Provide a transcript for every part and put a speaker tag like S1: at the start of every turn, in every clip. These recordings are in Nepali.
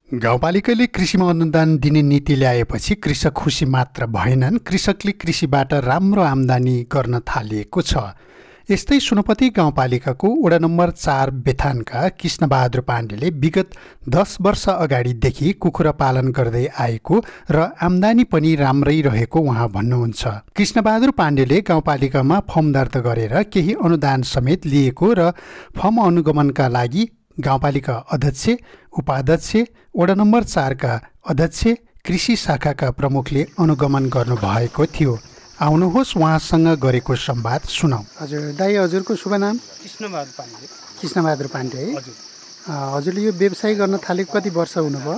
S1: गाउँपालिकाले कृषिमा अनुदान दिने नीति ल्याएपछि कृषक खुसी मात्र भएनन्, कृषकले कृषिबाट राम्रो आम्दानी गर्न थालिएको छ। यस्तै सुनपति गाउँपालिकाको वडा नम्बर 4 बेथानका कृष्णबहादुर पाण्डेले विगत 10 वर्ष अगाडिदेखि कुखुरा पालन गर्दै आएको र आम्दानी पनि राम्रै रहेको उहाँ भन्नुहुन्छ। कृष्णबहादुर पाण्डेले गाउँपालिकामा फर्म दर्ता गरेर केही अनुदान समेत लिएको र फर्म अनुगमनका लागि गाउँपालिका अध्यक्ष, उपाध्यक्ष, वडा नम्बर 4 का अध्यक्ष, कृषि शाखाका प्रमुखले अनुगमन गर्नुभएको थियो। आउनुहोस् उहाँसँग गरेको संवाद सुनौ।
S2: हजुर दाइ, हजुरको शुभ नाम?
S3: कृष्णबहादुर पाण्डे।
S2: कृष्णबहादुर पाण्डे है?
S3: हजुर।
S2: हजुरले यो व्यवसाय गर्न थालेको कति वर्ष हुनुभयो?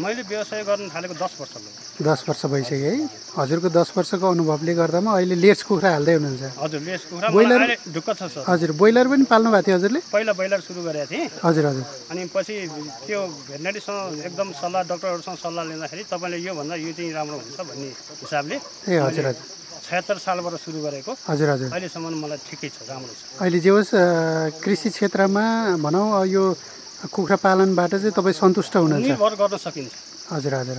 S3: मैले व्यवसाय गर्न थालेको 10 वर्ष भयो।
S2: 10 वर्ष भइसक्यो है? हजुरको 10 वर्षको अनुभवले गर्दामा अहिले लेट्स कुखुरा हाल्दै हुनुहुन्छ?
S3: हजुर, लेट्स कुखुरा
S2: ब्रोइलर
S3: अहिले ढुक्क छ सर।
S2: हजुर, ब्रोइलर पनि पाल्नु भएको थियो हजुरले?
S3: पहिला ब्रोइलर सुरु गरेको थिएँ।
S2: हजुर हजुर।
S3: अनि पछि त्यो भेटनेरीसँग एकदम सल्लाह, डाक्टरहरूसँग सल्लाह लिँदाखेरि तपाईँले यो भन्दा यो चाहिँ राम्रो हुन्छ भन्ने हिसाबले
S2: ए हजुर हजुर
S3: 76 सालबाट सुरु गरेको।
S2: हजुर हजुर।
S3: अहिलेसम्म मलाई ठिकै छ, राम्रो छ।
S2: अहिले जे होस् कृषि क्षेत्रमा भनौँ यो कुखुरा पालनबाट चाहिँ तपाईँ सन्तुष्ट हुनुहुन्छ?
S3: निर्भर गर्न सकिन्छ।
S2: हजुर हजुर।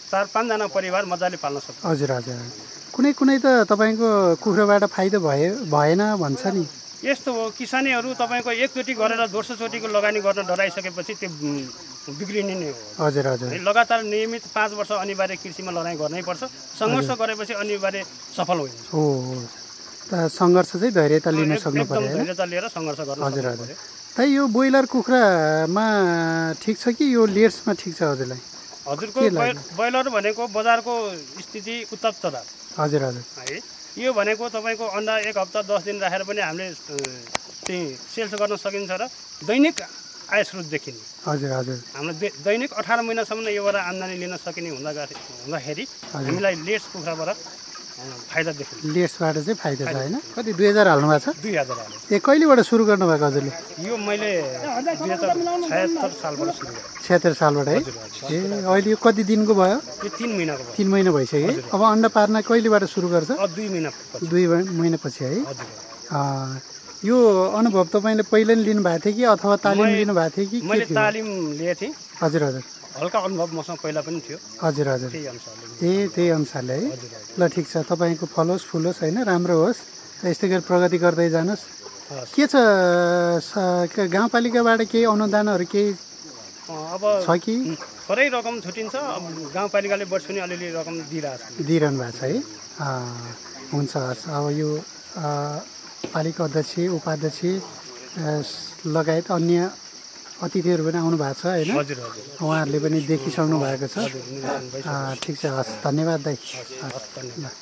S3: 4-5 जना परिवार मजाले पाल्न सक्छ।
S2: हजुर हजुर। कुनै कुनै त तपाईँको कुखुराबाट फाइदा भएन भन्छ नि?
S3: यस्तो हो, किसानीहरू तपाईँको एकचोटि गरेर दोस्रोचोटिको लगानी गर्न डराइसकेपछि त्यो बिग्रिने नै हो।
S2: हजुर हजुर।
S3: लगातार नियमित 5 वर्ष अनिवार्य कृषिमा लडाइँ गर्नै पर्छ। सङ्घर्ष गरेपछि अनिवार्य सफल हुन्छ।
S2: हो, त सङ्घर्ष चाहिँ धैर्यता लिन सक्नु पर्यो हैन?
S3: धैर्यता लिएर सङ्घर्ष गर्न।
S2: हजुर हजुर। त यो ब्रोइलर कुखुरामा ठिक छ कि यो लेयर्समा ठिक छ हजुरलाई?
S3: हजुरको ब्रोइलर भनेको बजारको स्थिति उत्ताप चढाव।
S2: हजुर हजुर।
S3: है, यो भनेको तपाईँको अन्डा 1 हप्ता 10 दिन राखेर पनि हामीले चाहिँ सेल्स गर्न सकिन्छ र दैनिक आय स्रोत देखिने।
S2: हजुर हजुर।
S3: हाम्रो दैनिक 18 महिनासम्म योबाट आम्दानी लिन सकिने हुँदाखेरि हामीलाई लेट्स कुखुराबाट फाइदा देखिन्छ।
S2: लेट्सबाट चाहिँ फाइदा छ हैन? कति 2000 हाल्नु भएको छ?
S3: 2000 हाल्नु।
S2: ए कहिलेबाट सुरु गर्नुभएको हजुरले?
S3: यो मैले 2076 सालबाट सुरु गरेँ।
S2: 76 सालबाट है? ए अहिले यो कति दिनको भयो?
S3: यो 3 महिनाको भयो।
S2: 3 महिना भइसक्यो है? अब अन्डा पार्न कहिलेबाट सुरु गर्छ?
S3: 2 महिना।
S2: 2 महिनापछि है?
S3: हजुर।
S2: यो अनुभव तपाईँले पहिल्यै लिनु भएको थियो कि अथवा तालिम लिनु भएको थियो कि?
S3: मैले तालिम लिएको थिएँ।
S2: हजुर हजुर।
S3: हल्का अनुभव मसँग पहिला पनि थियो।
S2: हजुर हजुर।
S3: त्यही अनुसारले।
S2: त्यही अनुसारले है? ल ठिक छ, तपाईँको फलोस् फुलोस् होइन, राम्रो होस्, यस्तै गरी प्रगति गर्दै जानुहोस्। के छ गाउँपालिकाबाट केही अनुदानहरू केही
S3: अब
S2: छ कि?
S3: थोरै रकम छुटिन्छ। गाउँपालिकाले बढी पनि अलिअलि रकम
S2: दिइरहनु भएको छ है? हुन्छ, हस्। अब यो पालिका अध्यक्ष, उपाध्यक्ष लगायत अन्य अतिथिहरू पनि आउनु भएको छ होइन?
S3: हजुर हजुर।
S2: उहाँहरूले पनि देखिसक्नु भएको छ। ठिक छ, हस्, धन्यवाद दाइ।
S3: धन्यवाद।